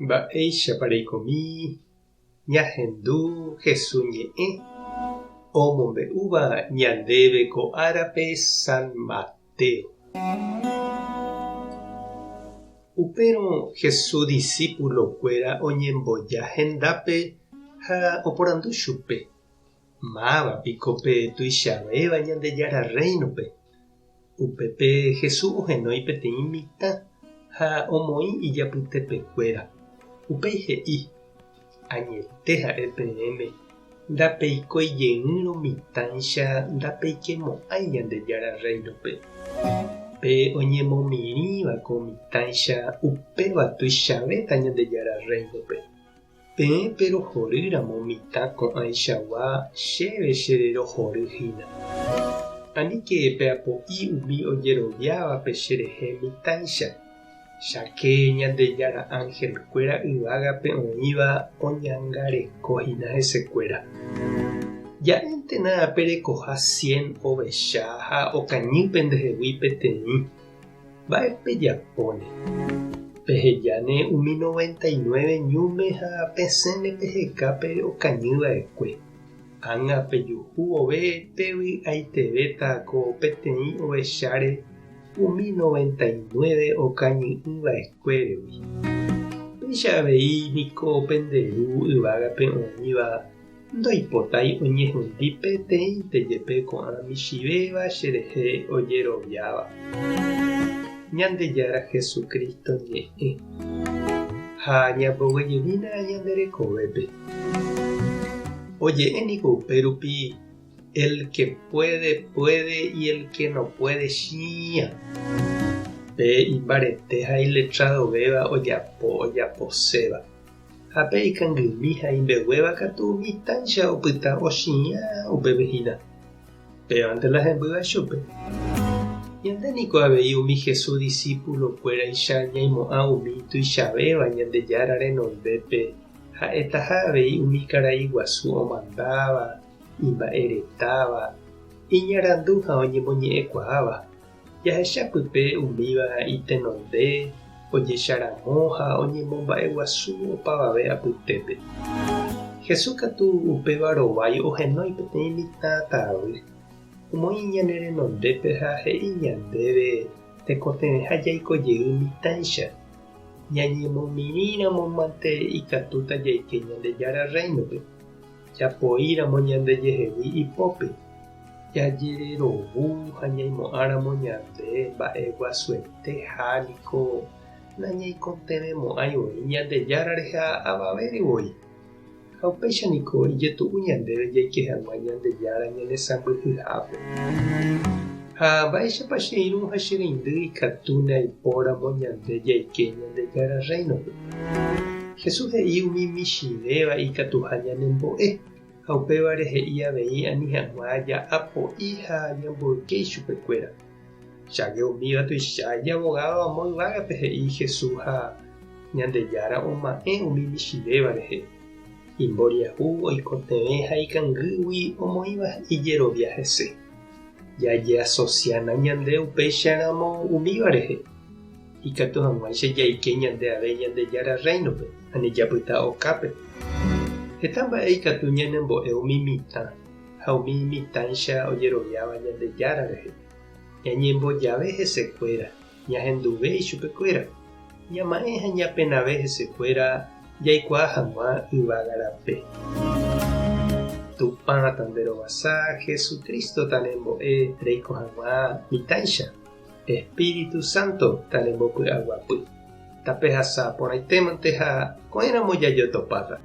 Mba'éichapa reikomi ñahendu Jesús ñe'ẽ omombe'úva ñandéve ko árape San Mateo? Upérõ Jesús disípulokuéra oñemboja hendápe ha oporandu chupe, Máva piko pe tuichavéva Ñandejára Rréinope? Upépe Jesús ohenói peteĩ mitã ha omoĩ ijapytepekuéra. Upéi he'i, Añete ha'e peẽme, ndapeikói jeýrõ mitãicha ndapeikemo'ãi Ñandejára Rréinope. Pe oñemomirĩva ko mitãicha upéva tuichavéta Ñandejára Rréinope. Peẽ perohory ramo mitã ko'ãichagua chéve che rerohory hína. Aníke peapo'i umi ojeroviávape che rehe mitãicha, cháke Ñandejára ánhel kuéra yvágape oĩva oñangareko hína hesekuéra. Ja'éntena perekoha cien ovecha ha okañy pendehegui peteĩ. Mba'e pejapóne? Pehejáne umi 99 ñúme ha pesẽne peheka pe okañy va'ekue. Ág̃a pejuhu vove pevy'aitevéta ko peteĩ ovecháre umi 99 okañy'ỹ va'ekuéregui. Péicha avei niko pende Ru yvágape oĩva Ndoipotái oñehundi peteĩnte jepe ko'ã michĩvéva cherehe ojeroviáva. Ñandejára Jesucristo ñe'ẽ. Ha ñamboguejymína ñande rekovépe. Oje'e niko upérupi, El que puede, puede y el que no puede, chĩa. Pe imbarete ha iletradovéva ojapo ojaposéva. Ha pe ikangymi ha imbeguéva katu mitãicha opyta ochiã upépe hína. Pévante la hembýva chupe. Ñande niko avei umi Jesús disípulo-kuéraicha ñaimo'ã umi tuichavéva Ñandejára renondépe ha'etaha avei umi karai guasu omandáva, imba'eretáva, iñarandu ha oñemoñe'ẽkuaáva. Jahecha pype umíva itenonde, ojecharamo ha oñemomba'eguasu opavave apytépe. Jesús katu upéva rovái ohenói peteĩ mitã tavy, omoĩ ñane renondépe ha he'i ñandéve tekotevẽha jaiko jey mitãicha. Ñañemomirĩramo mante ikatúta jaike Ñandejára Rréinope, japoíramo ñandejehegui ipópe. Jajererovu ha ñaimo'ãramo ñande mba'e guasuete ha niko nañaikotevẽmo'ãi voi Ñandejára rehe avavére voi. Ha upéicha niko ijetu'u ñandéve jaike hag̃ua Ñandejára ñanesãmbyhyhápe. Ha mba'éichapa che irũ ha che reindy ikatúne aipóramo ñande jaike Ñandejára Rréinope? Jesús he'i umi michĩvéva ikatuha ñanembo'e. Ha upévare he'i avei ani hag̃ua ja'apo'i ha ñamboyke ichupekuéra. Cháke umíva tuicha ijavogádo amo yvágape he'i Jesús ha Ñandejára oma'ẽ umi michĩvéva rehe, imboriahu oikotevẽ ha ikangýgui omoĩva ijerovia hese. Jajeasosiána ñande upéicharamo umíva rehe, ikatu hag̃uáicha jaike ñande ave Ñandejára Rréinope, ani japyta okápe. Heta mba'e ikatu ñanembo'e umi mitã ha umi mitãicha ojeroviáva Ñandejára rehe. Ñañembojave hesekuéra, ñahenduve ichupekuéra, ñama'ẽ ha ñapenave hesekuéra jaikuaa hag̃ua yvága rape. Tupã tanderovasa, Jesucristo tanembo'e reiko hag̃ua mitãicha. Espíritu Santo tanembopy'aguapy. Tapehasa porãitémante ha ko'ẽramo jajotopáta.